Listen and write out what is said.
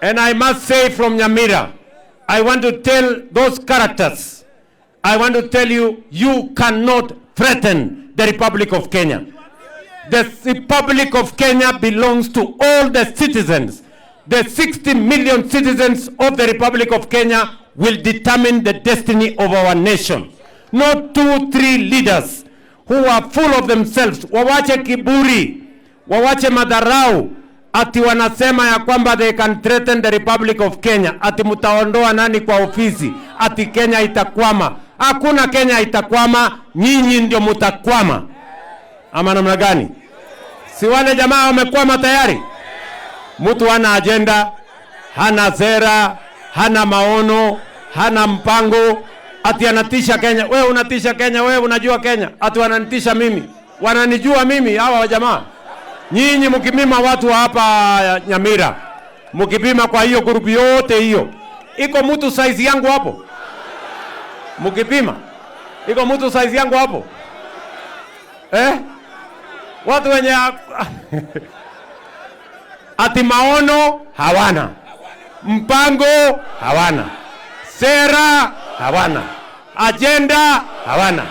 And I must say from Nyamira, I want to tell those characters, I want to tell you, you cannot threaten the Republic of Kenya. The Republic of Kenya belongs to all the citizens. The 60 million citizens of the Republic of Kenya will determine the destiny of our nation. Not two, three leaders who are full of themselves. Wawache kiburi, wawache madharau, ati wanasema ya kwamba they can threaten the Republic of Kenya, ati mtaondoa nani kwa ofisi, ati Kenya itakwama. Hakuna Kenya itakwama, nyinyi ndio mtakwama. Ama namna gani? Si wale jamaa wamekwama tayari? Mtu hana ajenda, hana sera, hana maono, hana mpango, ati anatisha Kenya. Wewe unatisha Kenya, wewe unajua Kenya, ati wananitisha mimi. Wananijua mimi hawa jamaa. Nyinyi mkipima watu wa hapa Nyamira, mkipima kwa hiyo group yote hiyo, iko mtu size yangu hapo? Mkipima iko mtu size yangu hapo eh? Watu wenye ati maono hawana, mpango hawana, sera hawana, ajenda hawana.